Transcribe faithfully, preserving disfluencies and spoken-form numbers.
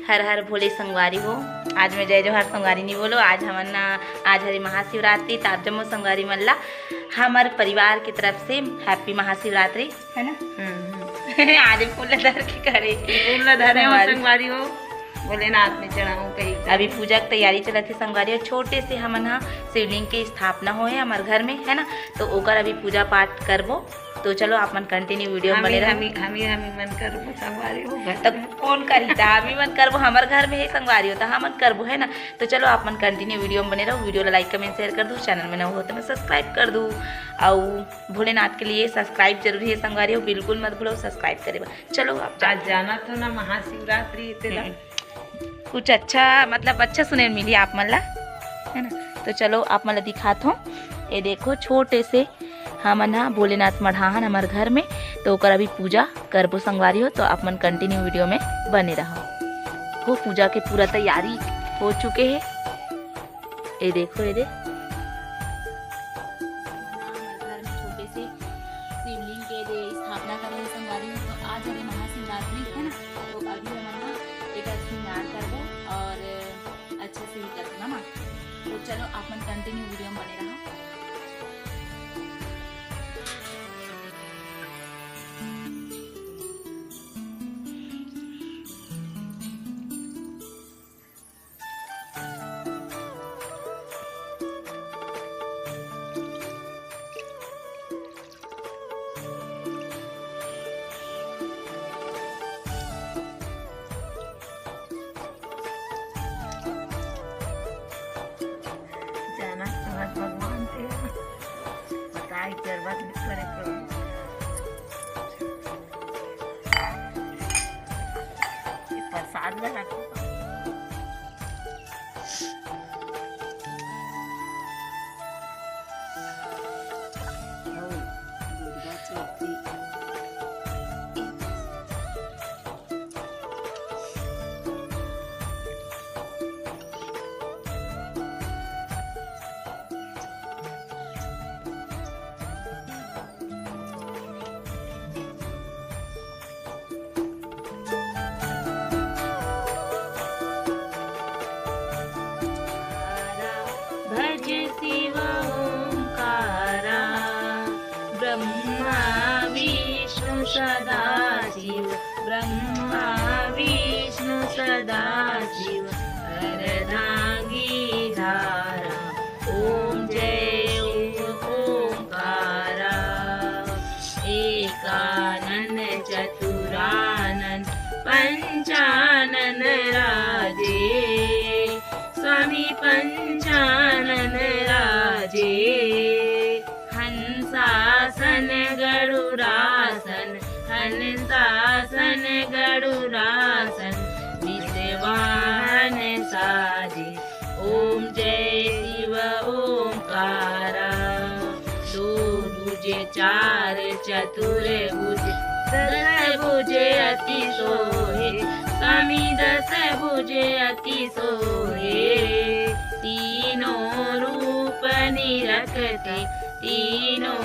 हर हर भोले संगवारी हो। आज मैं जय जोहार संगवारी नहीं बोलो, आज हमन ना, आज हरे महाशिवरात्रि, त आप जम्मो संगवारी मन ला हमर परिवार की तरफ से हैप्पी महाशिवरात्रि, है ना? हम्म, हम्म। आज फूल धर के करे। फूल ला धरे हो संगवारी। संगवारी हो, भोलेनाथ में चढ़ाऊं कहीं। अभी पूजा की तैयारी चलत हे संगवारी हो। छोटे से हमन हा शिवलिंग के स्थापना होए हमर घर में, है ना, तो ओकर अभी पूजा पाठ करबो। तो चलो आप मन कंटिन्यू वीडियो में बने रहो। हमी हमी मन करबो संगवारी हो घर तब में। कौन करी था? हमी मन करबो, हमर घर में है संगवारी हो, तो हमन करबो, है ना। तो चलो आप मन कंटिन्यू वीडियो में बने रहो। वीडियो ला लाइक, कमेंट, शेयर कर दू, चैनल में नवा हो तो मैं सब्सक्राइब कर दू। अउ भोलेनाथ के लिए सब्सक्राइब जरूरी है संगवारी हो, बिल्कुल मत भूलो सब्सक्राइब करे बर। चलो आप आज जाना तो ना महाशिवरात्रि, तेला हम्म। कुछ अच्छा, मतलब अच्छा सुने मिली आप मन ला, है ना। तो चलो आप मन ला दिखात हो, ये देखो छोटे से हमन हा भोलेनाथ मढ़ाहन हमर घर में, तो ओकर अभी पूजा करबो संगवारी हो। तो आप मन कंटिन्यू वीडियो में बने रहो। वो पूजा के पूरा तैयारी हो चुके है। ये देखो, ये दे। हमर घर में छोटे से शिवलिंग के दे स्थापना करे हे संगवारी हो। तो आज हरे महाशिवरात्रि, है ना, तो अभी हमन ना एकर श्रृंगार करबो और अच्छे से ही करबो ना माँ। तो चलो आप मन कंटिन्यू वीडियो में बने रहो। जाना तो हर भगवान के बताए के बाद करे करो। ये प्रसाद ला रखो। दुर्गा चौथी। भज शिव ओंकारा, ब्रह्मा विष्णु सदा शिव, ब्रह्मा विष्णु सदा शिव, अर्धांगी धारा, ओम जय शिव ओंकारा। एकानन चतुरानन पंचानन राजे, स्वामी पंचानन राजे। हंसासन गरुड़ासन, हंसासन गरुड़ासन, निसवाहन साजे। ओम जय शिव ओंकारा। दो भुज चार चतुर भुज, दस भुज अति सोहे, स्वामी दस भुज अति सोहे। तीनों रूप निरखते, तीनों